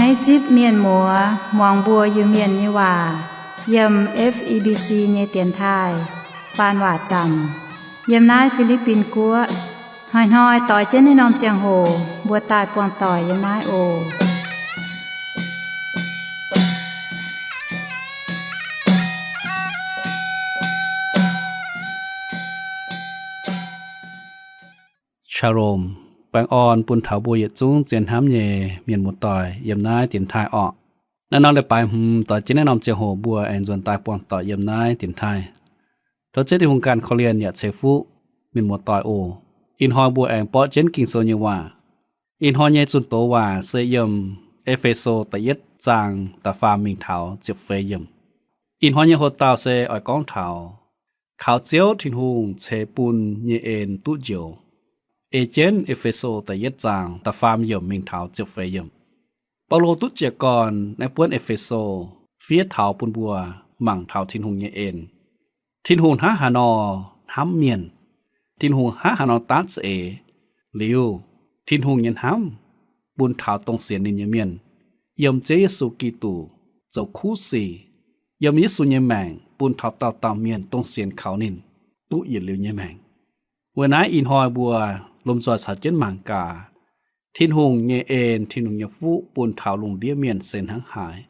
Naaiv zipv mienh muoz muangx mbuo Iu-Mienh nyei waac yiem F E B C nyei dienx taaih faan waac zanc yiem naaiv Fi^li^bin Guoqv. Hnoi-hnoi doix jienv naaiv norm ziangh hoc mbuo daaih buangh doic yiem naaiv oc. Shalom. Baengh orn bun taux mbuo yietc zungv zien hnamv nyei mienh muoz-doic yiem naaiv dienx taaih orqc. Naaiv norm leiz-baaix hmz doix jienv naaiv norm ziangh hoc mbuo aengx nzuonx daaih buangh doic yiem naaiv dienx taaih. Tov Ziouv Tin-Hungh ganh korv-lienh yaac ceix fuqv mienh muoz-doic oc. Ih hnoi mbuo aengx borqv jienv Ging-Sou nyei waac. Ih hnoi nyei zunh doz waac se yiem E^fe^so da'yietv zaang da'faam mingh taux ziepc feix yiemc. Ih hnoi nyei hoc-dauh se oix gorngv taux kaux Ziouv Tin-Hungh ceix bun nyei en duqv njoux. Ei jienv E^fe^so da'yietv zaang da'faam yiemc mingh taux ziepc feix yiemc. Baulo duqv jiez gorn naaiv buonv E^fe^so fiev taux bun mbuo mangc taux Tin-Hungh nyei en. Tin-Hungh hnangv haaix nor hnamv mienh, Tin-Hungh hnangv haaix nor daav za'eix, liuz Tin-Hungh nyei hnamv bun taux dongh sienx ninh nyei mienh yiem Ziouv Yesu Giduc zoux kuv sic, yiem Yesu nyei maengc bun taux dauh dauh mienh dongh sienx kaux ninh duqv yietc liuz nyei maengc. Weic naaiv ih hnoi mbuo lomh nzoih caux jienv mangc gaax Tin-Hungh nyei en, Tin-Hungh nyei fuqv bun taux lungh ndiev mienh se hnangv haaix.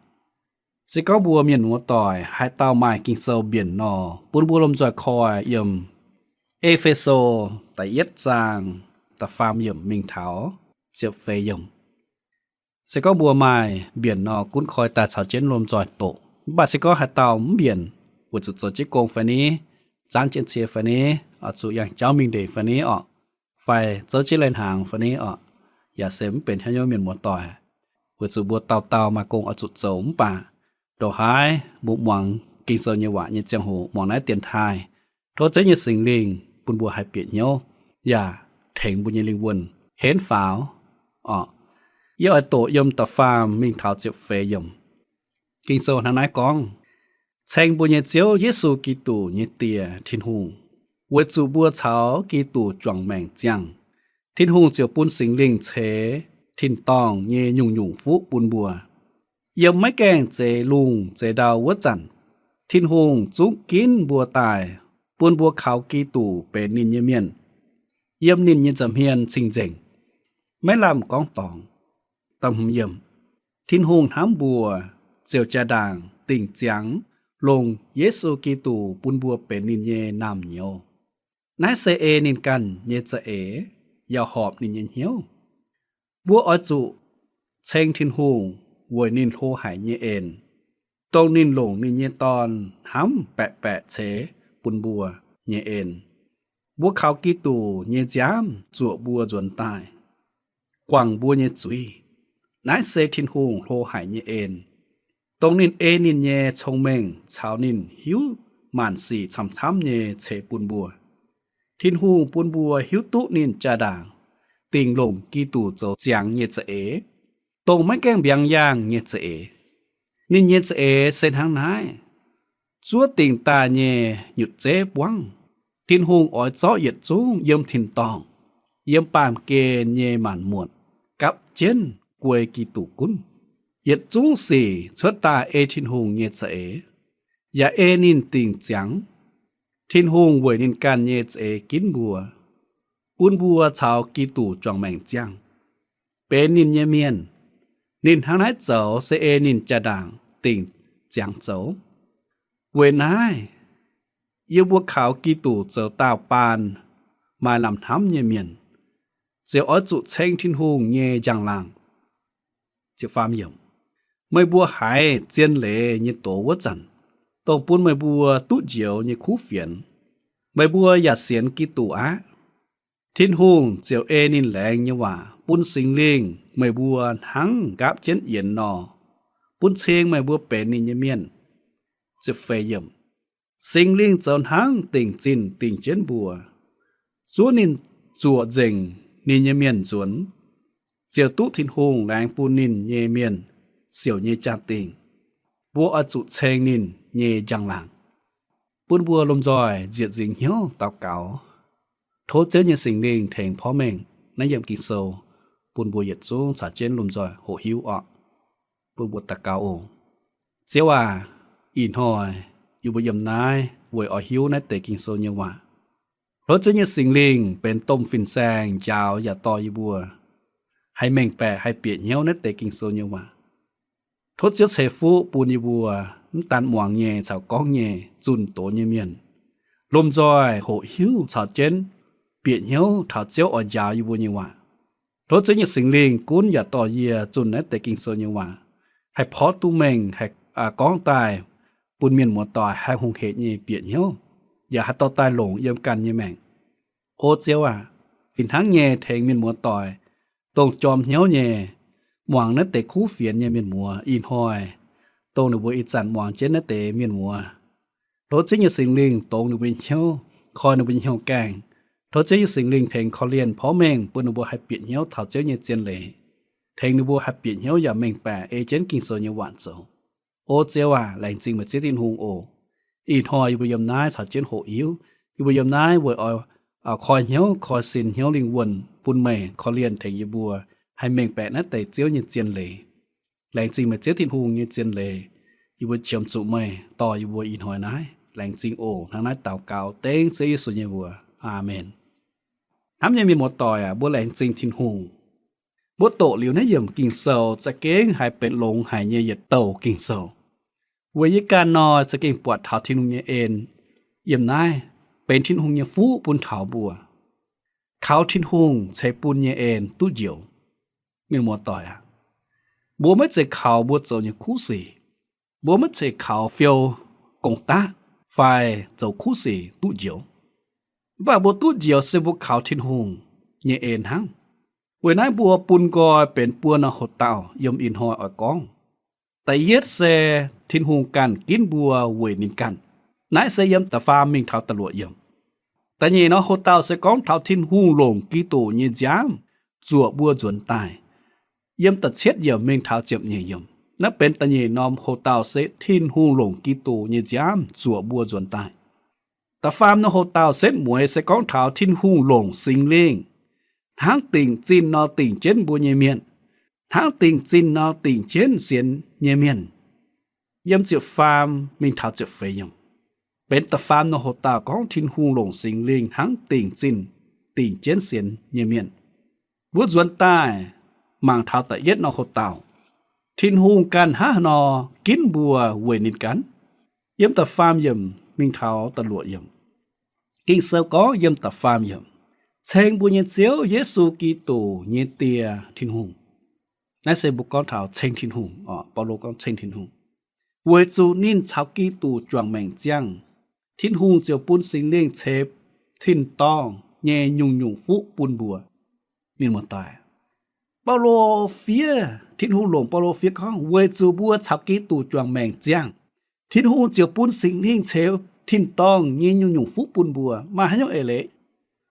Se gorngv mbuo mienh muoz-doic haaix dauh maaih Ging-Sou mbienc nor, bun mbuo lomh nzoih koi yiem E^fe^so da'yietv zaang da'faam yiemc mingh taux ziepc feix yiemc. Se gorngv mbuo maaih mbienc nor, gunv koi daaih caux jienv lomh nzoih doqc. Mv baac se gorngv haaix dauh mv mbienc, weic zuqc zoux jienv gong fai ni, zaangv jienv cie fai ni, oix zuqc yangh jauv mingh ndeic fai ni orqc, fai zouv jienv lai-hnaangx fai ni orqc, yaac se mv benx haaix nyungc mienh muoz-doic. Weic zuqc mbuo dauh dauh maaih gong oix zuqc zoux, mv baac ndongc haaix mbuo muangx Ging-Sou nyei waac nyei ziangh hoc, muangx naaiv dienx taaih, tov Ziouv nyei Singx Lingh bun mbuo haih bieqc hnyouv yaac tengx mbuo nyei lingh wuonh henv faaux orqc. Yie oix doqc yiem da'faam mingh taux ziepc feix yiemc. Ging-Sou hnangv naaiv gorngv, Ceng mbuo nyei Ziouv Yesu Giduc nyei Die, Tin-Hungh, weic zuqc mbuo caux Giduc juangc maengc ziangh, Tin-Hungh ziouc bun Singx Lingh ceix tin-dorngh nyei nyungc-nyungc fuqv bun mbuo. Yiem maiv gaengh zeix lungh zeix ndau wuov zanc, Tin-Hungh zungv ginv mbuo daaih bun mbuo kaux Giduc benx ninh nyei mienh. Yiem ninh nyei nza'hmien cing-nzengc, maiv lamh gorngv dorngx. Tin-Hungh hnamv mbuo, ziouc jaa-ndaangc dingc ziangx longc Yesu Giduc bun mbuo benx ninh nyei naamh nyouz. Naaiv se ei ninh ganh nyei za'eix, yaac horpc ninh nyei hnyouv. Mbuo oix zuqc ceng Tin-Hungh weic ninh hlo haic nyei en, dongh ninh longc ninh nyei Dorn hnamv baeqc baeqc ceix bun mbuo nyei en. Mbuo kaux Giduc nyei nziaamv zuoqc mbuo nzuonx daaih, guangc mbuo nyei zuiz. Naaiv se Tin-Hungh hlo haic nyei en, dongh ninh ei ninh nyei cong-mengh caux ninh hiuv maanc sic camv-camv nyei ceix bun mbuo. Tin-Hungh bun mbuo hiuv duqv ninh jaa-ndaangc dingc longc Giduc zoux ziangx nyei za'eix, dongh maiv gaengh mbiaangx yaangh nyei za'eix. Ninh nyei za'eix se hnangv naaiv. Zuov dingc daaih nyei nyutc zeiv buangv. Tin-Hungh oix zorqv yietc zungv yiem tin-dorngh, yiem baamh gen nyei maanc muotc gapv jienv guei Giduc gunv. Yietc zungv sic cuotv daaih ei Tin-Hungh nyei za'eix, yaac ei ninh dingc ziangx. Tin-Hungh weic ninh ganh nyei za'eix ginv mbuo, bun mbuo caux Giduc juangc maengc ziangh, benx ninh nyei mienh. Ninh hnangv naaiv zoux se ei ninh jaa-ndaangc dingc ziangx zoux. Weic naaiv, yie mbuo kaux Giduc zoux daauh baan maaih lamh hnamv nyei mienh, ziouc oix zuqc ceng Tin-Hungh nyei njang-laangc. Meih mbuo haiz zien leiz nyei doz wuov zanc, dongh bun meih mbuo duqv njoux nyei kuv fienx, meih mbuo yaac sienx Giduc aqv. Tin-Hungh ziouc ei ninh laengz nyei waac bun Singx Lingh meih mbuo hnangv nqaapv jienv yienx nor, bun cing meih mbuo benx ninh nyei mienh. Singx Lingh zoux hnangv dingc zinh dingc jienv mbuo, zuov ninh zuoqc nzengc ninh nyei mienh nzuonx, ziouc duqv Tin-Hungh laengz bun ninh nyei mienh siouc nyei jaa-dingh. Mbuo oix zuqc ceng ninh nyei njang-laangc. Bun mbuo lomh nzoih nziec nzingc hnyouv daux gaux, tov Ziouv nyei Singx Lingh tengx porv mengh naaiv yiemc Ging-Sou bun mbuo yietc zungv caux jienv lomh nzoih hoqc hiuv orqc. mbuo daux gaux oc. Ziouv aac, ih hnoi yie mbuo yiem naaiv weic oix hiuv naaiv deix Ging-Sou nyei waac. Tov Ziouv nyei Singx Lingh benx domh fin-saeng njaaux yaac dorh yie mbuo haih mengh baeqc, haih bieqc hnyouv naaiv deix Ging-Sou nyei waac. Tov Ziouv ceix fuqv bun yie mbuo mv daan muangx nyei caux gorngv nyei, zunh doz nyei mienh, lomh nzoih hoqc hiuv caux jienv bieqc hnyouv taux Ziouv oix njaaux yie mbuo nyei waac. Tov Ziouv nyei Singx Lingh gunv yaac dorh yie zunh naaiv deix Ging-Sou nyei waac, haih porv duqv mengh, haih gorngv daaih bun mienh muoz-doic haih hungh hec nyei bieqc hnyouv, yaac haih dorh daaih longc yiem ganh nyei maengc. O Ziouv aac, fih hnangv nyei tengx mienh muoz-doic, dongh jorm hnyouv nyei, muangx naaiv deix kuv fienx nyei mienh muoz ih hnoi, dongh ninh mbuo ih zanc muangx jienv naaiv deix mienh muoz, tov Ziouv nyei Singx Lingh dongz ninh mbuo nyei hnyouv, koi ninh mbuo nyei hnyouv gaengh. Tov Ziouv nyei Singx Lingh tengx korv-lienh porv mengh bun ninh mbuo haih bieqc hnyouv taux Ziouv nyei zien leiz, tengx ninh mbuo haih bieqc hnyouv yaac mengh baeqc ei jienv Ging-Sou nyei waac zoux. O Ziouv aac, laengz zingh meih Ziouv Tin-Hungh oc. Ih hnoi yie mbuo yiem naaiv caux jienv hoqc hiuv. Yie mbuo yiem naaiv weic oix koi hnyouv, koi sin hnyouv lingh wuonh bun meih korv-lienh tengx yie mbuo haih mengh baeqc naaiv deix Ziouv nyei zien leiz. Laengz zingh meih Ziouv Tin-Hungh nyei zien leiz. Yie mbuo qiemx zuqc meih dorh yie mbuo ih hnoi naaiv. Laengz zingh oc. Hnangv naaiv daux gaux dengv Ziouv Yesu nyei mbuox. Aamen. Hnamv nyei mienh muoz-doic aac, mbuo laengz zingh Tin-Hungh. Mbuo doqc liuz naaiv yiemc Ging-Sou za'gengh haiz benx longx haic nyei yietc douc Ging-Sou. Weic yie ganh nor za'gengh buatc taux Tin-Hungh nyei en yiem naaiv benx Tin-Hungh nyei fuqv bun taux mbuo. Kaux Tin-Hungh ceix bun nyei en duqv njoux. Mienh muoz-doic aac, mbuo maiv zeiz kaux mbuo zoux nyei kuv sic. Mbuo maiv zeiz kaux fiou gong-daqv fai zoux kuv sic duqv njoux. Mv baac mbuo duqv njoux se mbuo kaux Tin-Hungh nyei en hnangv. Weic naaiv mbuo bun nqoi benx buo norm houx-dauh yiem ih hnoi oix gorngv. Da'yietv se Tin-Hungh ganh ginv mbuo weic ninh ganh. Naaiv se yiem da'faam mingh taux da'luoqc yiemc. Da'nyeic norm houx-dauh se gorngv taux Tin-Hungh longc Giduc nyei nziaamv zuoqc mbuo nzuonx daaih. Yiem da'cietv yiemc mingh taux ziepc nyeic yiemc. Naaiv benx da'nyeic norm houx-dauh se Tin-Hungh longc Giduc nyei nziaamv zuoqc mbuo nzuonx daaih. Da'faam norm houx-dauh setv mueiz se gorngv taux Tin-Hungh longc Singx Lingh hnangv dingc zinh nor dingc jienv mbuo nyei mienh, hnangv dingc zinh nor dingc jienv sienx nyei mienh. Yiem ziepc faam mingh taux ziepc feix yiemc. Benx da'faam norm houx-dauh gorngv Tin-Hungh longc Singx Lingh hnangv dingc zinh dingc jienv sienx nyei mienh. Mbuo nzuonx daaih mangc taux da'yietv norm houx-dauh, Tin-Hungh ganh hnangv haaix nor ginv mbuo weic ninh ganh. Yiem da'faam yiemc mingh taux da'luoqc yiemc. Ging-Sou gorngv yiem da'faam yiemc, ceng mbuo nyei Ziouv Yesu Giduc nyei Die Tin-Hungh. Naaiv se mbuo gorngv taux ceng Tin-Hungh oc. Baulo gorngv ceng Tin-Hungh, weic zuqc ninh caux Giduc juangc maengc ziangh, Tin-Hungh ziouc bun Singx Lingh ceix tin-dorngh nyei nyungc-nyungc fuqv bun mbuo. Mienh muoz-doic, Baulo fiev, Tin-Hungh longc Baulo fiev gorngv weic zuqc mbuo caux Giduc juangc maengc ziangh, Tin-Hungh ziouc bun Singx Lingh ceix tin-dorngh nyei nyungc-nyungc fuqv bun mbuo. Maaih haaix nyungc eix leiz?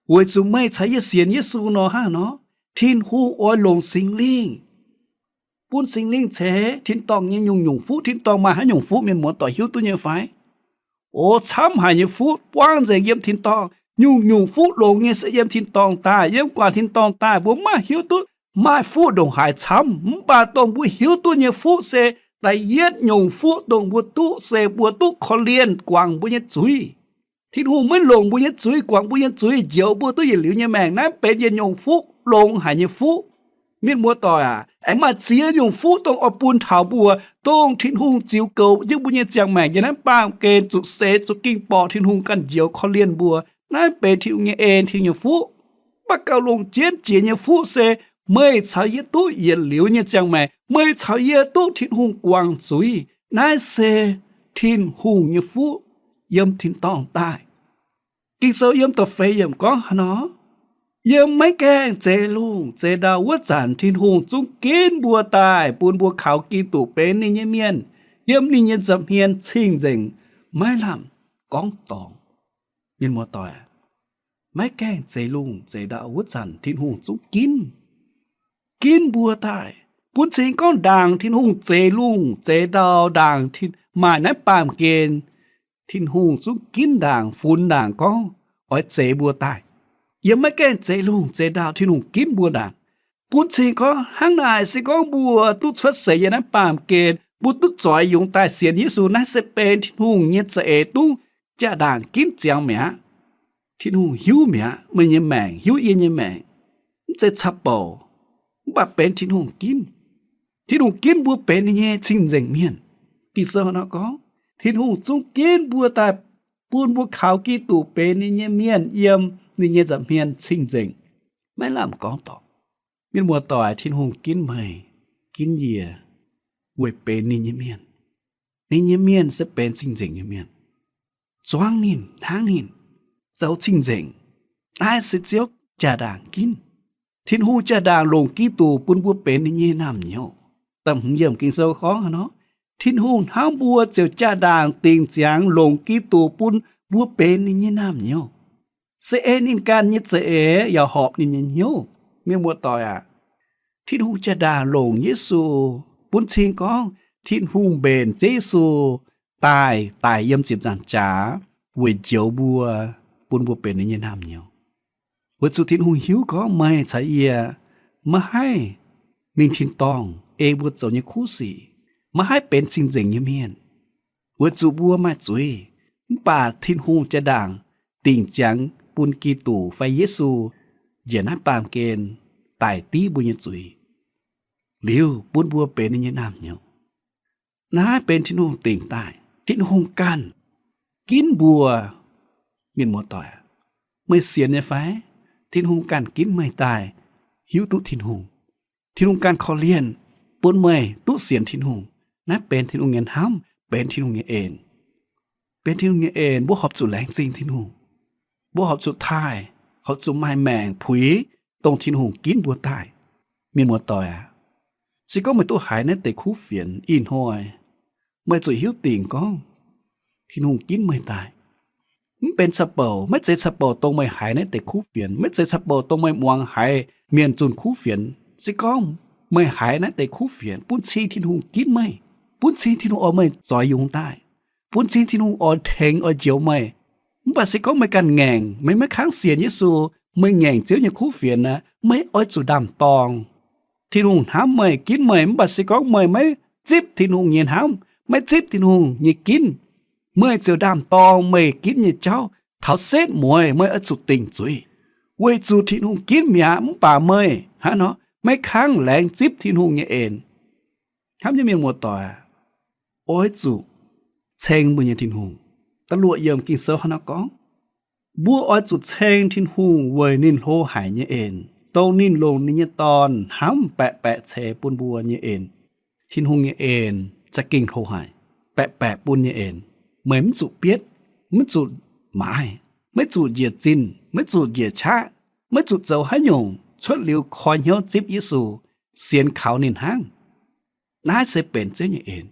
Weic zuqc meih caux yie sienx Yesu nor hnangv nor, Tin-Hungh oix longc Singx Lingh, bun Singx Lingh ceix tin-dorngh nyei nyungc-nyungc fuqv. Tin-dorngh maaih haaix nyungc fuqv, mienh muoz-doic hiuv duqv nyei fai? O, camv haic nyei fuqv buangv nzengc yiem tin-dorngh. Nyungc-nyungc fuqv longx nyei se yiem tin-dorngh daaih, yiem guangc tin-dorngh daaih. Mbuo maiv hiuv duqv maaih fuqv ndongc haaix camv, mv baac dongh mbuo hiuv duqv nyei fuqv se da'yietv nyungc fuqv dongh mbuo duqv se mbuo duqv korv-lienh guangc mbuo nyei zuiz. Tin-Hungh maiv longc mbuo nyei zuiz, guangc mbuo nyei zuiz, njoux mbuo duqv yietc liuz nyei maengc. Naaiv benx yietc nyungc fuqv, longx haic nyei fuqv. Mienh muoz-doic aac, aengx maaih ziex nyungc fuqv dongh oix bun taux mbuo, dongh Tin-Hungh ziux goux jienv mbuo nyei ziangh maengc yiem naaiv baamh gen zuqc seix zuqc ging borqc Tin-Hungh ganh njoux korv-lienh mbuo. Naaiv benx Tin-Hungh nyei en, Tin-Hungh nyei fuqv. Mv baac gauh longc jienv jiex nyei fuqv se meih caux yie duqv yietc liuz nyei ziangh maengc, meih caux yie duqv Tin-Hungh guangc zuiz. Naaiv se Tin-Hungh nyei fuqv yiem tin-dorngh daaih. Ging-Sou yiem da'feix yiemc gorngv haaix nor, yiem maiv gaengh zeix lungh zeix ndau wuov zanc Tin-Hungh zungv ginv mbuo daaih bun mbuo kaux Giduc benx ninh nyei mienh, yiem ninh nyei nza'hmien cing-nzengc, maiv lamh gorngv dorngx. Mienh muoz-doic, maiv gaengh zeix lungh zeix ndau wuov zanc Tin-Hungh zungv ginv, ginv mbuo daaih. Bun cing gorngv ndaangc Tin-Hungh zeix lungh zeix ndau, ndaangc maaih naaiv baamh gen, Tin-Hungh zungv ginv ndaangc, funx ndaangc gorngv oix zeix mbuo daaih. Yiem maiv gaengh zeix lungh zeix ndau Tin-Hungh ginv mbuo ndaangc. Bun cing gorngv hnangv naaic, se gorngv mbuo duqv cuotv seix yiem naaiv baamh gen, mbuo duqv zoix yungz daaih sienx Yesu, naaiv se benx Tin-Hungh nyei za'eix, duqv jaa-ndaangc ginv ziangx mi'aqv. Tin-Hungh hiuv mi'aqv meih nyei maengc, hiuv yie nyei maengc. Mv zeiz caqv-bouc, mv baac benx Tin-Hungh ginv. Tin-Hungh ginv mbuo benx ninh nyei cing-nzengc mienh. Ging-Sou nor gorngv, Tin-Hungh zungv ginv mbuo daaih bun mbuo kaux Giduc benx ninh nyei mienh yiem ninh nyei nza'hmien cing-nzengc. Maiv lamh gorngv dorngc. Mienh muoz-doic, Tin-Hungh ginv meih, ginv yie, weic benx ninh nyei mienh. Ninh nyei mienh se benx cing-nzengc nyei mienh, zuangv ninh, hnangv ninh, zoux cing-nzengc. Naaiv se Ziouv jaa-ndaangc ginv. Tin-Hungh jaa-ndaangc longc Giduc bun mbuo benx ninh nyei naamh nyouz. Da'hmz yiemc Ging-Sou gorngv nor, Tin-Hungh hnamv mbuo ziouc jaa-ndaangc dingc ziangx longc Giduc bun mbuo benx ninh nyei naamh nyouz. Se ei ninh ganh nyei za'eix yaac horpc ninh nyei hnyouv. Mienh muoz-doic aac, Tin-Hungh jaa-ndaangc longc Yesu, bun cing gorngv Tin-Hungh mbenc Ziouv Yesu daaih, daic yiem ziepc nzaangc jaax weic njoux mbuo, bun mbuo benx ninh nyei naamh nyouz. Weic zuqc Tin-Hungh hiuv gorngv meih caux yie maiv haih mingh tin-dorngh ei mbuo zoux nyei kuv sic, maiv haih benx cing-nzengc nyei mienh, weic zuqc mbuo maaih zuiz. Mv baac Tin-Hungh jaa-ndaangc dingc ziangx bun Giduc fai Yesu njiec naaiv baamh gen daic div mbuo nyei zuiz, liuz bun mbuo benx ninh nyei naamh nyouz. Naaiv benx Tin-Hungh dingc daaih. Tin-Hungh ganh ginv mbuo. Mienh muoz-doic, meih sienx nyei fai? Tin-Hungh ganh ginv meih daaih hiuv duqv Tin-Hungh. Tin-Hungh ganh korv-lienh bun meih duqv sienx Tin-Hungh. Naaiv benx Tin-Hungh nyei hnamv, benx Tin-Hungh nyei en. Benx Tin-Hungh nyei en, mbuo horpc zuqc laengz zingh Tin-Hungh. Mbuo horpc zuqc taaih, horpc zuqc maaih maengc puix, dongh Tin-Hungh ginv mbuo daaih. Mienh muoz-doic aac, se gorngv meih duqv haiz naaiv deix kuv fienx ih hnoi, meih zuqc hiuv dingc gorngv Tin-Hungh ginv meih daaih. Mv benx caqv-bouc, maiv zeiz caqv-bouc dongh meih haiz naaiv deix kuv fienx, maiv zeiz caqv-bouc dongh meih muangx haiz mienh zunh kuv fienx. Se gorngv meih haiz naaiv deix kuv fienx, bun cing Tin-Hungh ginv meih, bun cing Tin-Hungh oix meih zoix yungz daaih, bun cing Tin-Hungh oix tengx oix njoux meih. Mv baac se gorngv meih ganh ngaengc, meih maiv kangv sienx Yesu, meih ngaengc Ziouv nyei kuv fienx aqv, meih oix zuqc ndaam-dorng. Tin-Hungh hnamv meih, ginv meih, mv baac se gorngv meih maiv zipv Tin-Hungh nyei hnamv, maiv zipv Tin-Hungh nyei ginv, meih ziouc ndaam-dorng meih ginv nyei jauv taux setv mueiz. Meih oix zuqc dingc zuiz, weic zuqc Tin-Hungh ginv mi'aqv, mv baac meih hnangv nor maiv kangv laengz zipv Tin-Hungh nyei en. Hnamv nyei mienh muoz-doic, oix zuqc ceng mbuo nyei Tin-Hungh. Da'luoqc yiemc Ging-Sou hnangv naaiv gorngv, mbuo oix zuqc ceng Tin-Hungh weic ninh hlo haic nyei en, dongh ninh longc ninh nyei Dorn hnamv baeqc baeqc ceix bun mbuo nyei en. Tin-Hungh nyei en za'gengh hlo haic, baeqc baeqc bun nyei en. Meih mv zuqc bietv, mv zuqc maaiz, maiv zuqc njiec zinh, maiv zuqc njiec qaqv, maiv zuqc zoux haaix nyungc, cuotv liuz koi hnyouv zipv Yesu, sienx kaux ninh hnangv. Naaiv se benx Ziouv nyei en.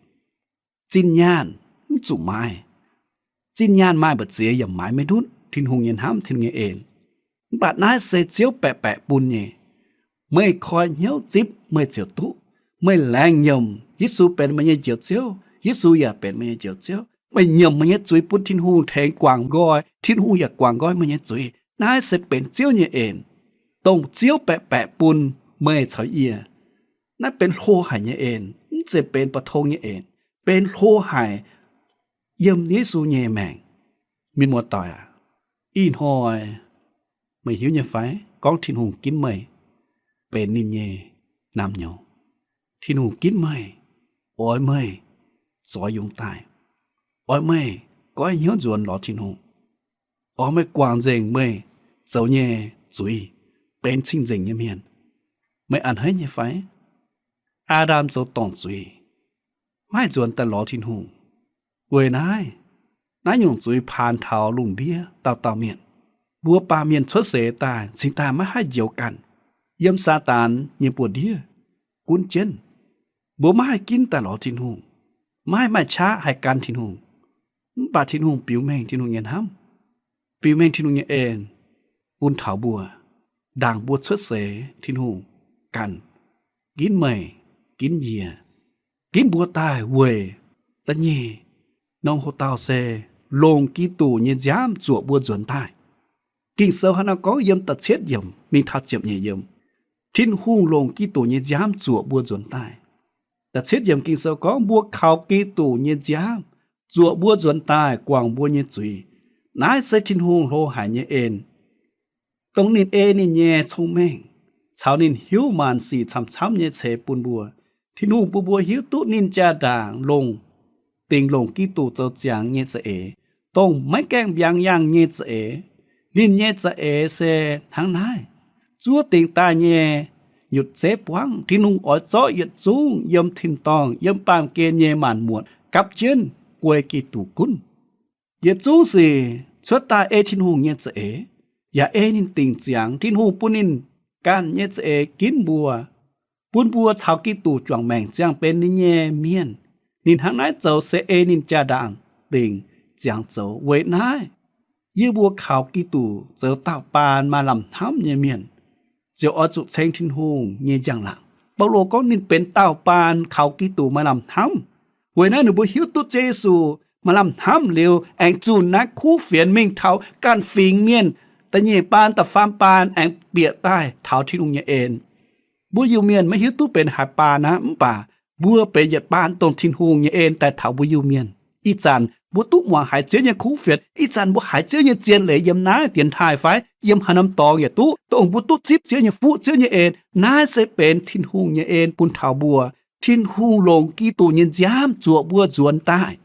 Zinh nyaanh mv zuqc maaiz. Zinh nyaanh maaih mbu'ziex yaac maaiz maiv ndutv Tin-Hungh nyei hnamv, Tin-Hungh nyei en. Mv baac naaiv se Ziouv baeqc baeqc bun nyei. Meih koi hnyouv zipv meih ziouc duqv. Meih laengz nyiemc Yesu benx meih nyei Njoux Ziouv, Yesu yaac benx meih nyei Njoux Ziouv. Meih nyiemc meih nyei zuiz bun Tin-Hungh tengx guangc nqoi, Tin-Hungh yaac guangc nqoi meih nyei zuiz. Naaiv se benx Ziouv nyei en, dongh Ziouv baeqc baeqc bun meih caux yie. Naaiv benx hlo haic nyei en, mv zeiz benx ba'tong nyei en, benx hlo haic yiem Yesu nyei maengc. Mienh muoz-doic aac, ih hnoi meih hiuv nyei fai gorngv Tin-Hungh ginv meih benx ninh nyei naamh nyouz? Tin-Hungh ginv meih, oix meih zoix yungz daaih, oix meih goiv hnyouv nzuonx lorz Tin-Hungh, oix meih guangc nzengc meih zoux nyei zuiz, benx cing-nzengc nyei mienh. Meih a'hneiv nyei fai? Aa^ndam zoux dorngc zuiz, maiv haih nzuonx daaih lorz Tin-Hungh. Weic naaiv, naaiv nyungc zuiz paan taux lungh ndiev dauh dauh mienh. Mbuo baamh mienh cuotv seix daaih cingx daaih maiv haih njoux ganh, yiem Saadaan nyei buoz-ndiev gunv jienv. Mbuo maiv haih ginv daaih lorz Tin-Hungh, maiv haih maaih qaqv haih gan Tin-Hungh. Mv baac Tin-Hungh biux mengh Tin-Hungh nyei hnamv, biux mengh Tin-Hungh nyei en bun taux mbuo, ndaangc mbuo cuotv seix Tin-Hungh ganh ginv meih, ginv yie, ginv mbuo daaih weic da'nyeic norm hoc-dauh se longc Giduc nyei nziaamv zuoqc mbuo nzuonx daaih. Ging-Sou hnangv naaiv gorngv yiem da'cietv yiemc mingh taux ziepc nyeic yiemc, Tin-Hungh longc Giduc nyei nziaamv zuoqc mbuo nzuonx daaih. Da'cietv yiemc Ging-Sou gorngv, mbuo kaux Giduc nyei nziaamv zuoqc mbuo nzuonx daaih guangc mbuo nyei zuiz. Naaiv se Tin-Hungh hlo haic nyei en, dongh ninh ei ninh nyei cong-mengh caux ninh hiuv maanc sic camv-camv nyei ceix bun mbuo. Tin-Hungh bun mbuo hiuv duqv ninh jaa ndaangc longc, dingc longc Giduc zoux ziangx nyei za'eix, dongh maiv gaengh mbiaangx yangh nyei za'eix. Ninh nyei za'eix se hnangv naaiv. Zuov dingc daaih nyei nyutc zeiv buangv, Tin-Hungh oix zorqv yietc zungv yiem tin-dorngh, yiem baamh gen nyei maanc muotc gapv jienv guei Giduc gunv. Yietc zungv sic cuotv daaih ei Tin-Hungh nyei za'eix, yaac ei ninh dingc ziangx. Tin-Hungh bun ninh ganh nyei za'eix ginv mbuo, bun mbuo caux Giduc juangc maengc ziangh benx ninh nyei mienh. Ninh hnangv naaiv zoux se ei ninh jaa ndaangc dingc ziangx zoux. Weic naaiv, yie mbuo kaux Giduc zoux dauh baan maaih lamh hnamv nyei mienh ziouc oix zuqc ceng Tin-Hungh nyei njang-laangc. Baulo gorngv ninh benx dauh baan kaux Giduc maaih lamh hnamv. Weic naaiv ninh mbuo hiuv duqv Ziouv Yesu maaih lamh hnamv liuz, aengx zunh naaiv kuv fienx mingh taux ganh fingx mienh, da'nyeic baan, da'faam baan, aengx bieqc daaih taux Tin-Hungh nyei en. Mbuo Iu-Mienh maiv hiuv duqv benx haaix baan aqv, mv baac mbuo benx yietc baan dongh Tin-Hungh nyei en daaih taux mbuo Iu-Mienh. Ih zanc mbuo duqv muangx haiz Ziouv nyei kuv fienx, ih zanc mbuo haiz Ziouv nyei zien leiz yiem naaiv dienx taaih fai yiem haaix norm dorngx yaac duqv, dongh mbuo duqv zipv Ziouv nyei fuqv, Ziouv nyei en. Naaiv se benx Tin-Hungh nyei en bun taux mbuo. Tin-Hungh longc Giduc nyei nziaamv zuoqc mbuo nzuonx daaih.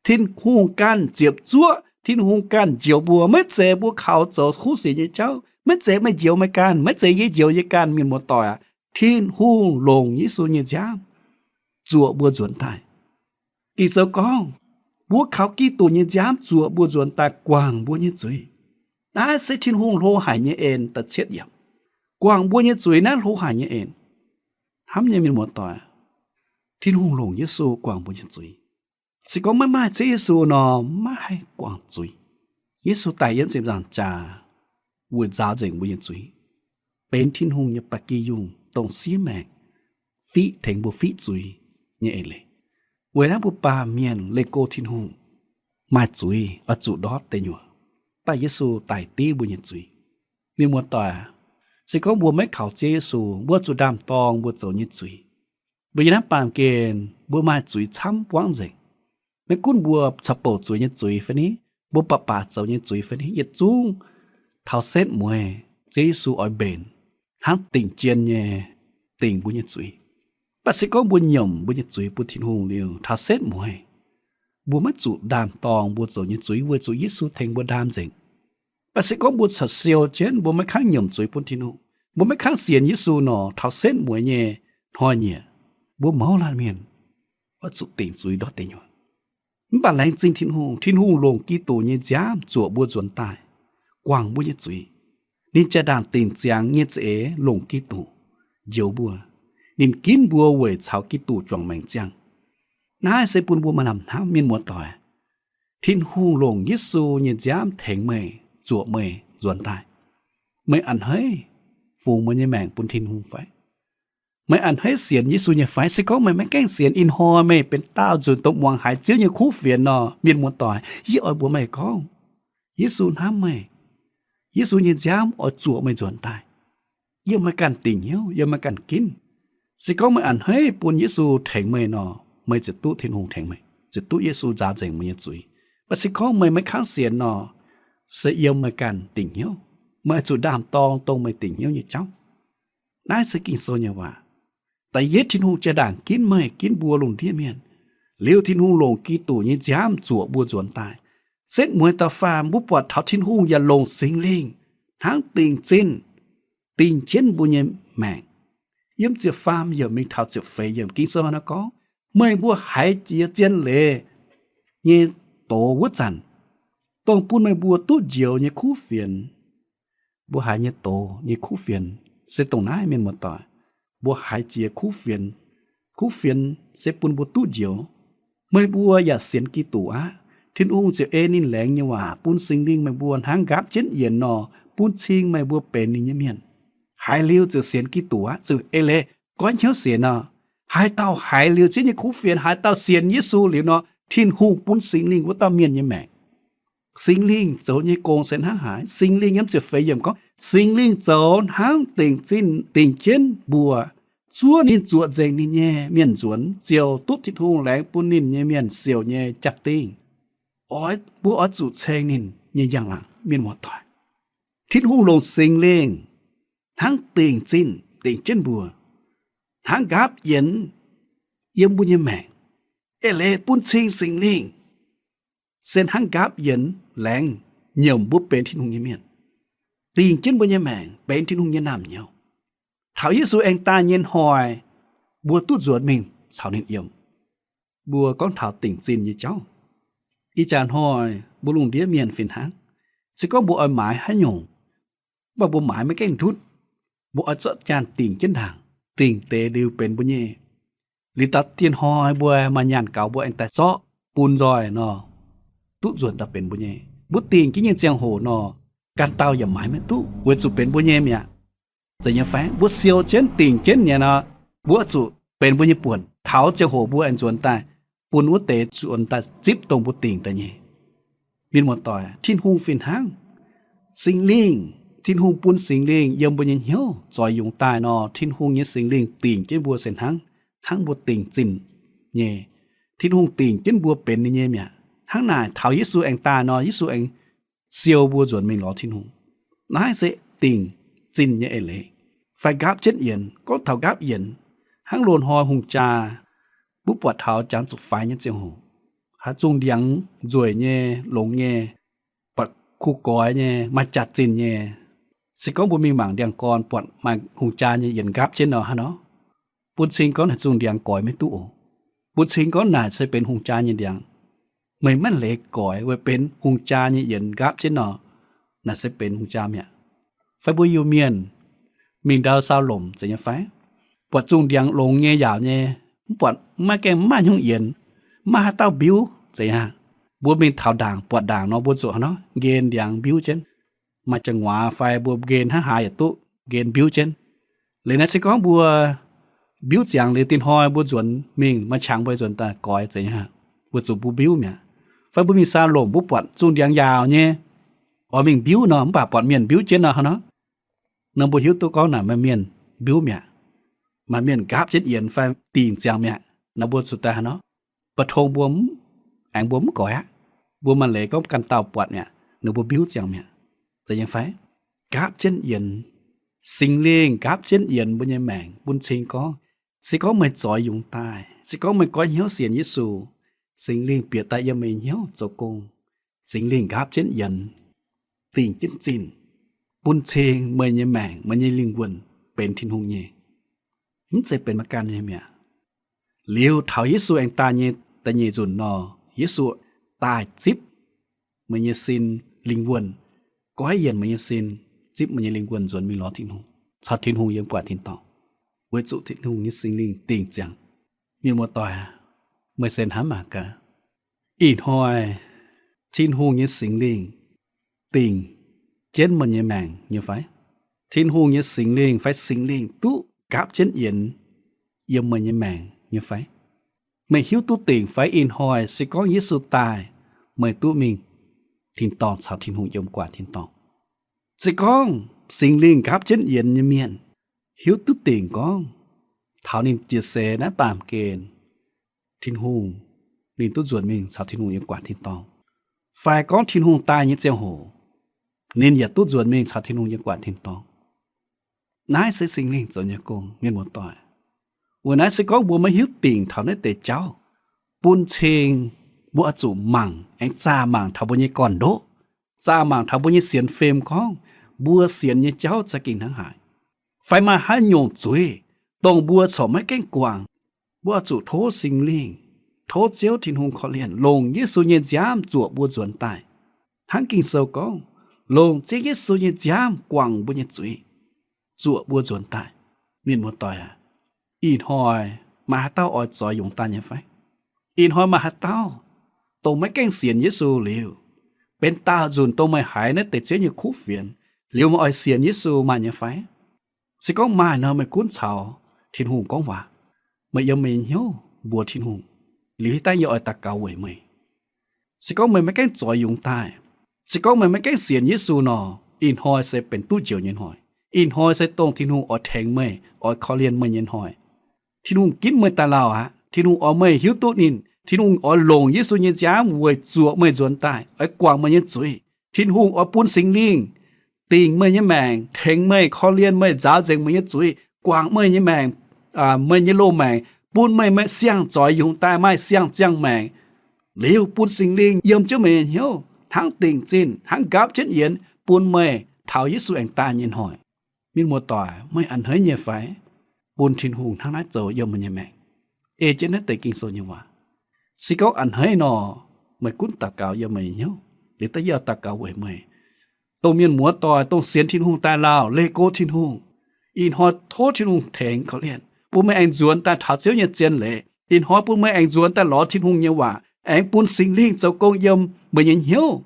Tin-Hungh ganh ziepc zuoqv, Tin-Hungh ganh njoux mbuo. Maiv zeiz mbuo kaux zoux kuv sic nyei jauv, maiv zeiz meih njoux meih ganh, maiv zeiz yie njoux yie ganh, mienh muoz-doic aac. Tin-Hungh longc Yesu nyei nziaamv zuoqc mbuo nzuonx daaih. Ging-Sou gorngv, mbuo kaux Giduc nyei nziaamv zuoqc mbuo nzuonx daaih guangc mbuo nyei zuiz. Naaiv se Tin-Hungh hlo haic nyei en. Da'cietv yiemc, guangc mbuo nyei zuiz naaiv hlo haic nyei en. Hnamv nyei mienh muoz-doic, Tin-Hungh longc Yesu guangc mbuo nyei zuiz. Se gorngv maiv maaih Ziouv Yesu nor, maiv haih guangc zuiz. Yesu daic yiem ziepc nzaangc jaax weic nzaaux nzengc mbuo nyei zuiz, benx Tin-Hungh nyei ba'gi yungh dongh siev maengc fiqv tengx mbuo fiqv zuiz nyei eix leiz. Weic naaiv mbuo baamh mienh leih go Tin-Hungh maaih zuiz oix zuqc ndortv deic nyuoqc, mv baac Yesu daic div mbuo nyei zuiz. Mienh muoz-doic, se gorngv mbuo maiv kaux Ziouv Yesu, mbuo zuqc ndaam-dorng mbuo zoux nyei zuiz. Mbuo yiem naaiv baamh gen mbuo maaih zuiz camv buangv nzengc. Maiv gunv mbuo caux bouc zueiz nyei zuiz fai ni, mbuo baac baac zoux nyei zuiz fai ni, yietc zungv taux setv mueiz Ziouv Yesu oix mbenc hnangv dingc jien nyei dingc mbuo nyei zuiz. Mv baac se gorngv mbuo nyiemc mbuo nyei zuiz bun Tin-Hungh liuz, taux setv mueiz mbuo maiv zuqc ndaam-dorng mbuo zoux nyei zuiz weic zuqc Yesu tengx mbuo ndaam nzengc. Mv baac se gorngv mbuo corc siou jienv, mbuo maiv kangv nyiemc zuiz bun Tin-Hungh, mbuo maiv kangv sienx Yesu nor, taux setv mueiz nyei hnoi-nyieqc mbuo mouz laanh mienh oix zuqc dingc zuiz ndortv deic nyuoqc. Mv baac laengz zingh Tin-Hungh, Tin-Hungh longc Giduc nyei nziaamv zuoqc mbuo nzuonx daaih, guangc mbuo nyei zuiz. Ninh jaa-ndaangc dingc ziangx nyei za'eix longc Giduc njoux mbuo. Ninh ginv mbuo weic caux Giduc juangc maengc ziangh. Naaiv se bun mbuo maaih lamh hnamv, mienh muoz-doic. Tin-Hungh longc Yesu nyei nziaamv tengx meih, zuoqc meih nzuonx daaih. Meih a'hneiv fungx meih nyei maengc bun Tin-Hungh fai? Meih a'hneiv sienx Yesu nyei fai? Se gorngv meih maiv gaengh sienx, ih hnoi meih benx daauh nzunc dongh muangx haiz Ziouv nyei kuv fienx nor, mienh muoz-doic, yie oix mbuox meih gorngv, Yesu hnamv meih. Yesu nyei nziaamv oix zuoqc meih nzuonx daaih, yiem meih ganh dingc hnyouv, yiem meih ganh ginv. Se gorngv meih a'hneiv bun Yesu tengx meih nor, meih ziouc duqv Tin-Hungh tengx meih, ziouc duqv Yesu nzaaux nzengc meih nyei zuiz. Mv baac se gorngv meih maiv kangv sienx nor, se yiem meih ganh dingc hnyouv. Meih oix zuqc ndaam-dorng dongh meih dingc hnyouv nyei jauv. Naaiv se Ging-Sou nyei waac. Da'yietv, Tin-Hungh jaa-ndaangc ginv meih, ginv mbuo lungh ndiev mienh. Liuz Tin-Hungh longc Giduc nyei nziaamv zuoqc mbuo nzuonx daaih. Setv mueiz da'faam, mbuo buatc taux Tin-Hungh yaac longc Singx Lingh hnangv dingc zinh, dingc jienv mbuo nyei maengc. Yiem ziepc faam yiemc mingh taux ziepc feix yiemc Ging-Sou nor gorngv, meih mbuo haiz jiex zien leiz nyei doz wuov zanc, dongh bun meih mbuo duqv njoux nyei kuv fienx. Mbuo haiz nyei doz nyei kuv fienx se dongh naaiv, mienh muoz-doic. Mbuo haiz jiex kuv fienx. Kuv fienx se bun mbuo duqv njoux. Meih mbuo yaac sienx Giduc aqv, Tin-Hungh ziouc ei ninh laengz nyei waac bun Singx Lingh meih mbuo hnangv nqaapv jienv yienx nor, bun cing meih mbuo benx ninh nyei mienh. Haiz liuz ziouc sienx Giduc aqv, ziouc eix leiz goiv hnyouv sienx nor. Haaix dauh haiz liuz Ziouv nyei kuv fienx, haaix dauh sienx Yesu liuz nor, Tin-Hungh bun Singx Lingh wuov dauh mienh nyei maengc. Singx Lingh zoux nyei gong se hnangv haaix? Singx Lingh yiem ziepc feix yiemc gorngv, Singx Lingh zoux hnangv dingc zinh dingc jienv mbuo, zuov ninh zuoqc nzengc ninh nyei mienh nzuonx, ziouc duqv Tin-Hungh laengz bun ninh nyei mienh siouc nyei jaa-dingh. Oix, mbuo oix zuqc ceng ninh nyei njang-laangc, mienh muoz-doic. Tin-Hungh longc Singx Lingh hnangv dingc zinh dingc jienv mbuo, hnangv nqaapv yienx yiem mbuo nyei maengc. Eix leiz bun cing Singx Lingh se hnangv nqaapv yienx laengz nyiemc mbuo benx Tin-Hungh nyei mienh, dingc jienv mbuo nyei maengc benx Tin-Hungh nyei naamh nyouz. Taux Yesu aengx daaih nyei hnoi, mbuo duqv nzuonx mingh caux ninh yiem. Mbuo gorngv taux dingc zinh nyei jauv, ih jaax hnoi mbuo lungh ndiev mienh fih hnangv. Se gorngv mbuo oix maaiz haaix nyungc, mv baac mbuo maaiz maiv gaengh ndutv. Mbuo oix zorqv nyaanh dingc jienv ndaangc, dingc deix liuz benx mbuo nyei. Liuz daux dien hnoi mbuo maaih nyaanh gaux mbuo aengx daaih zorqv bun nzoih nor, duqv nzuonx daaih benx mbuo nyei. Mbuo dingc jienv nyei ziangh hoc nor, ganh dauh yaac maaiz maiv duqv weic zuqc benx mbuo nyei mi'aqv. Zeiz nyei fai? Mbuo siou jienv dingc jienv nyei nor, mbuo zuqc benx mbuo nyei buonc. Taux ziangh hoc mbuo aengx nzuonx daaih bun wuov deix nzuonx daaih zipv dongh mbuo dingc daaih nyei. Mienh muoz-doic, Tin-Hungh fih hnangv. Singx Lingh, Tin-Hungh bun Singx Lingh yiem mbuo nyei hnyouv zoix yungz daaih nor, Tin-Hungh nyei Singx Lingh dingc jienv mbuo se hnangv, hnangv mbuo dingc zinh nyei. Tin-Hungh dingc jienv mbuo benx ninh nyei mi'aqv. Hnangv naaic taux Yesu aengx daaih nor, Yesu aengx siou mbuo nzuonx mingh lorz Tin-Hungh. Naaiv se dingc zinh nyei eix leiz. Fai nqaapv jienv yienx, gorngv taux nqaapv yienx, hnangv loz-hnoi hungh jaa, mbuo buatc taux jangx zuqc faix nyei ziangh hoc, haaix zungh ndiangx nzueic nyei, longx nyei, buatc kuh goix nyei, maaih jaax-zinh nyei. Se gorngv mbuo mingh mangc ndiangx-gorn buatc maaih hungh jaa nyei yienx nqaapv jienv nor, hnangv nor, bun cing gorngv naaic zungh ndiangx goix maiv duqv oc. Bun cing gorngv naaic se benx hungh jaa nyei ndiangx. Meih maiv leiz goix weic benx hungh jaa nyei yienx nqaapv jienv nor, naaic se benx hungh jaa mi'aqv. Fai mbuo Iu-Mienh mingh ndau saau lomc zeiz nyei fai? Buatc zungh ndiangx longx nyei, yaauc nyei, mv buatc maiv gaengh maaih hnyouv yienx, maiv maaih haaix dauh mbiuv zeiz aqv. Mbuo mingh taux ndaangc, buatc ndaangc nor mbuo zuqc hnangv nor nqen ndiangx mbiuv jienv. Maaih jangx-nguaaz fai mbuo nqen hnangv haaix yaac duqv nqen mbiuv jienv. Liuz naaiv se gorngv mbuo mbiuv ziangx liuz dinh hnoi mbuo nzuonx mingh maaih qangx mbuo nzuonx daaih goix zeiz nyei aqv, weic zuqc mbuo mbiuv mi'aqv. Fai mbuo mingh saau lomc mbuo buatc zungh ndiangx yaauc nyei, oix mingh mbiuv nor, mv baac buatc mienh mbiuv jienv nor, hnangv nor, nor mbuo hiuv duqv gorngv naaic maaih mienh mbiuv mi'aqv, maaih mienh nqaapv jienv yienx fai dingc ziangx mi'aqv. Nor mbuo zuqc daaih hnangv nor, ba'tong mbuo mv, aengx mbuo mv goix aqv. Mbuo maaih leiz gorngv ganh dauh buatc mi'aqv, ninh mbuo mbiuv ziangx mi'aqv, zeiz nyei fai? Nqaapv jienv yienx, Singx Lingh nqaapv jienv yienx mbuo nyei maengc bun cing gorngv, se gorngv meih zoix yungz daaih, se gorngv meih goiv hnyouv sienx Yesu, Singx Lingh bieqc daaih yiem meih nyei hnyouv zoux gong. Singx Lingh nqaapv jienv yienx, dingc jienv zinh, bun cing meih nyei maengc, meih nyei lingh wuonh benx Tin-Hungh nyei, mv zeiz benx meih ganh nyei mi'aqv. Liuz taux Yesu aengx daaih nyei da'nyeic nzunc nor, Yesu daaih zipv meih nyei sin lingh wuonh, goiv yienc meih nyei sin, zipv meih nyei lingh wuonh nzuonx mingh lorz Tin-Hungh, caux Tin-Hungh yiem gu'nguaaic tin-dorngh, weic zuqc Tin-Hungh nyei Singx Lingh dingc ziangx. Mienh muoz-doic, meih se hnamv mangc gaax, ih hnoi Tin-Hungh nyei Singx Lingh dingc jienv meih nyei maengc nyei fai? Tin-Hungh nyei Singx Lingh fai Singx Lingh duqv nqaapv jienv yienx yiem meih nyei maengc nyei fai? Meih hiuv duqv dingc fai ih hnoi se gorngv Yesu daaih, meih duqv mingh tin-dorngh caux Tin-Hungh yiem gu'nguaaic tin-dorngh? Se gorngv Singx Lingh nqaapv jienv yienx nyei mienh hiuv duqv dingc gorngv taux ninh jiex seix naaiv baamh gen, Tin-Hungh, ninh duqv nzuonx mingh caux Tin-Hungh yiem gu'nguaaic tin-dorngh, fai gorngv Tin-Hungh daaih nyei ziangh hoc, ninh yaac duqv nzuonx mingh caux Tin-Hungh yiem gu'nguaaic tin-dorngh. Naaiv se Singx Lingh zoux nyei gong, mienh muoz-doic. Weic naaiv se gorngv mbuo maiv hiuv dingc taux naaiv deix jauv, bun cing mbuo oix zuqc mangc aengx zaah mangc taux mbuo nyei gorn-ndoqv, zaah mangc taux mbuo nyei sienx fim gorngv mbuo sienx nyei jauv za'gengh hnangv haaix, fai maaih haaix nyungc zuiz dongh mbuo corc maiv gaengh guangc. Mbuo oix zuqc tov Singx Lingh, tov Ziouv Tin-Hungh korv-lienh, longc Yesu nyei nziaamv zuoqc mbuo nzuonx daaih. Hnangv Ging-Sou gorngv, longc Ziouv Yesu nyei nziaamv guangc mbuo nyei zuiz, zuoqc mbuo nzuonx daaih. Mienh muoz-doic aac, ih hnoi maaih haaix dauh oix zoix yungz daaih nyei fai? Ih hnoi maaih haaix dauh, dongh maiv gaengh sienx Yesu liuz, benx daauh nzunc dongh meih haiz naaiv deix Ziouv nyei kuv fienx liuz, meih oix sienx Yesu maaih nyei fai? Se gorngv maaih nor, meih gunv caux Tin-Hungh gorngv waac. Meih yiem meih nyei hnyouv mbuox Tin-Hungh, liuz hitv dangh yie oix daux gaux weic meih. Se gorngv meih maiv gaengh zoix yungz daaih, Se gorngv meih maiv gaengh sienx Yesu nor, ih hnoi se benx duqv njoux nyei hnoi. Ih hnoi se dongh Tin-Hungh oix tengx meih, oix korv-lienh meih nyei hnoi. Tin-Hungh ginv meih daaih lauh aqv. Tin-Hungh oix meih hiuv duqv ninh. Tin-Hungh oix longc Yesu nyei nziaamv weic zuoqc meih nzuonx daaih, oix guangc meih nyei zuiz. Tin-Hungh oix bun Singx Lingh dingc meih nyei maengc, tengx meih, korv-lienh meih, nzaaux nzengc meih nyei zuiz, guangc meih nyei maengc, meih nyei loz-maengc, bun meih, meih siang-zoix yungz daaih maaih siang-ziangh maengc. Liuz bun Singx Lingh yiem jienv meih nyei hnyouv hnangv dingc zinh, hnangv nqaapv jienv yienx, bun meih taux Yesu aengx daaih nyei hnoi. Mienh muoz-doic, meih a'hneiv nyei fai? Bun Tin-Hungh hnangv naaiv zoux yiem meih nyei maengc, ei jienv naaiv deix Ging-Sou nyei waac. Se gorngv a'hneiv nor, meih gunv daux gaux yiem meih nyei hnyouv, liuz da'yietv daux gaux weic meih. Dongh mienh muoz-doic, dongh sienx Tin-Hungh daaih lauh, leih go Tin-Hungh. Ih hnoi tov Tin-Hungh tengx korv-lienh, bun meih aengx nzuonx daaih taux Ziouv nyei zien leiz. Ih hnoi bun meih aengx nzuonx daaih lorz Tin-Hungh nyei waac, aengx bun Singx Lingh zoux gong yiem meih nyei hnyouv,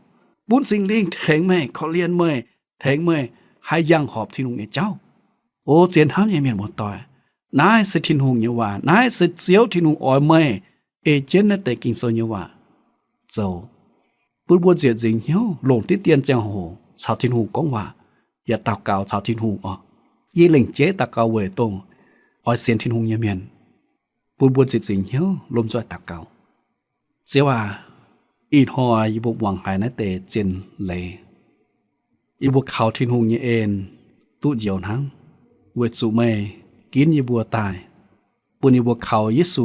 bun Singx Lingh tengx meih, korv-lienh meih, tengx meih haih yangh horpc Tin-Hungh nyei jauv. O zien hnamv nyei mienh muoz-doic, naaiv se Tin-Hungh nyei waac. Naaiv se Ziouv Tin-Hungh oix meih ei jienv naaiv deix Ging-Sou nyei waac zoux, bun mbuo nzieqc nzingc hnyouv longc diqv dien ziangh hoc caux Tin-Hungh gorngv waac, yaac daux gaux caux Tin-Hungh oc. Yie lengc jeiv daux gaux weic dongh oix sienx Tin-Hungh nyei mienh, bun mbuo nzieqc nzingc hnyouv lomh nzoih daux gaux. Ziouv aac, ih hnoi yie mbuo muangx haiz naaiv deix zien leiz, yie mbuo kaux Tin-Hungh nyei en duqv njoux hnangv, weic zuqc meih ginv yie mbuo daaih, bun yie mbuo kaux Yesu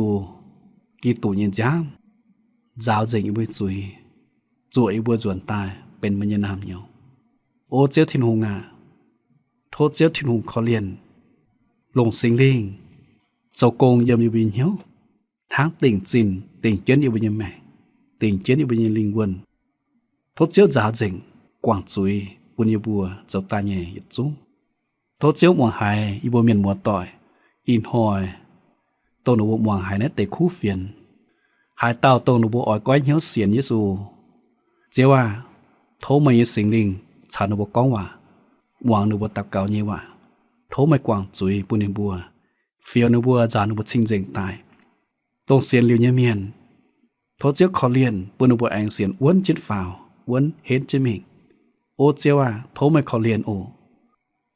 Giduc nyei nziaamv nzaaux nzengc yie mbuo nyei zuiz, zuoqc yie mbuo nzuonx daaih benx meih nyei naamh nyouz. O Ziouv Tin-Hungh aac, tov Ziouv Tin-Hungh korv-lienh, longc Singx Lingh zoux gong yiem yie mbuo nyei hnyouv, hnangv dingc zinh dingc jienv yie mbuo nyei maengc, dingc jienv yie mbuo nyei lingh wuonh. Tov Ziouv nzaaux nzengc guangc zuiz bun yie mbuo zoux daaih nyei yietc zungv. Tov Ziouv muangx haiz yie mbuo mienh muoz-doic ih hnoi, dongh ninh mbuo muangx haiz naaiv deix kuv fienx, haaix dauh dongh ninh mbuo oix goiv hnyouv sienx Yesu. Ziouv aah, tov meih nyei Singx Lingh caux ninh mbuo gorngv waac, muangx ninh mbuo daux gaux nyei waac. Tov meih guangc zuiz bun ninh mbuo, fioux ninh mbuo, nzaaux ninh mbuo cing-nzengc daaih. Dongh sienx liuz nyei mienh, tov Ziouv korv-lienh bun ninh mbuo aengx sienx wuonv jienv faaux, wuonv henv jienv mingh. O Ziouv aah, tov meih korv-lienh oc.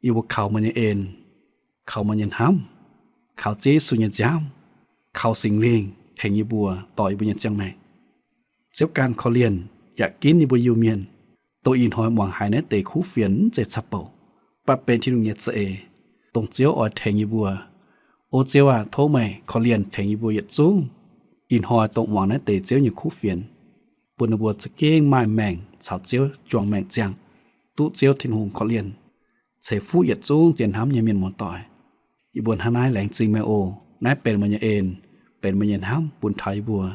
Yie mbuo kaux meih nyei en, kaux meih nyei hnamv, kaux Ziouv Yesu nyei nziaamv, kaux Singx Lingh tengx yie mbuo dorh yie mbuo nyei ziangh maengc. Ziouv ganh korv-lienh yaac ginv yie mbuo Iu-Mienh, dongh ih hnoi muangx haiz naaiv deix kuv fienx mv zeiz caqv-bouc, mv baac benx Tin-Hungh nyei za'eix, dongh Ziouv oix tengx yie mbuo. O Ziouv aah, tov meih korv-lienh tengx yie mbuo yietc zungv ih hnoi dongh muangx naaiv deix Ziouv nyei kuv fienx, bun ninh mbuo za'gengh maaih maengc caux Ziouv juangc maengc ziangh, duqv Ziouv Tin-Hungh korv-lienh. Ceix fuqv yietc zungv zien hnamv nyei mienh muoz-doic. Yie mbuo hnangv naaiv laengz zingh meih oc. Naaiv benx meih nyei en, benx meih nyei hnamv bun taux yie mbuo.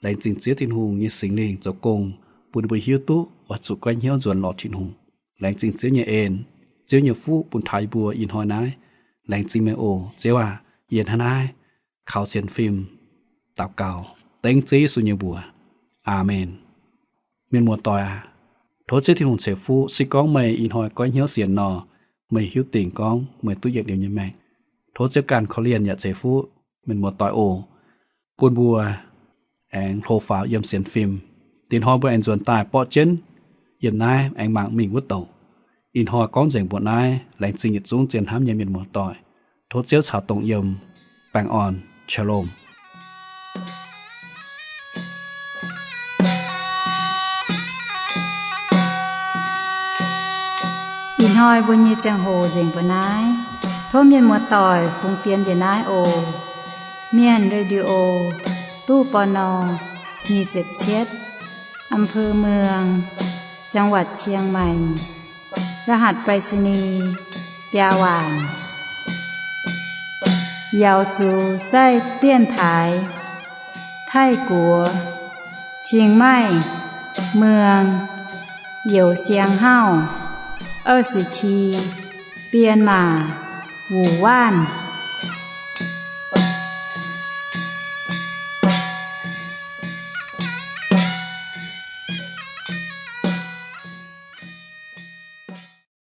Laengz zingh Ziouv Tin-Hungh nyei Singx Lingh zoux gong, bun yie mbuo hiuv duqv oix zuqc goiv hnyouv nzuonx lorz Tin-Hungh. Laengz zingh Ziouv nyei en, Ziouv nyei fuqv bun taux yie mbuo ih hnoi naaiv. Laengz zingh meih oc, Ziouv aah. Yie hnangv naaiv kaux sienx fim daux gaux dengv Ziouv Yesu nyei mbuox. Aamen. Mienh muoz-doic aah, tov Ziouv Tin-Hungh ceix fuqv. Se gorngv meih ih hnoi goiv hnyouv sienx nor, meih hiuv dingc gorngv meih duqv yietc liuz nyei maengc. Tov Ziouv ganh korv-lienh yaac ceix fuqv mienh muoz-doic oc. Bun mbuo aengx hlo faaux yiem sienx fim. Dinh hnoi mbuo aengx nzuonx daaih borqv jienv yiem naaiv aengx mangc mingh wuov douc. Ih hnoi gorngv nzengc mbuoqc naaiv. Laengz zingh yietc zungv zien hnamv nyei mienh muoz-doic. Tov Ziouv caux dongh yiem. Baengh orn. Shalom. Ih hnoi mbuo nyei ziangh hoc nzengc mbuoqc naaiv. Tov mienh muoz-doic fungx fienx njiec naaiv oc. Mienh Radio, ตู้ ปณ. nyic ziepc cietv, อำเภอเมือง จังหวัดเชียงใหม่ รหัสไปรษณีย์ biaa waanc. Yaux zuqc zaih dienx taaix Taiv-Guoqv, Chiang Mai, Muang, Youz Siang Hauv, 二十七, Bienh Maac, Wuoc Waanc.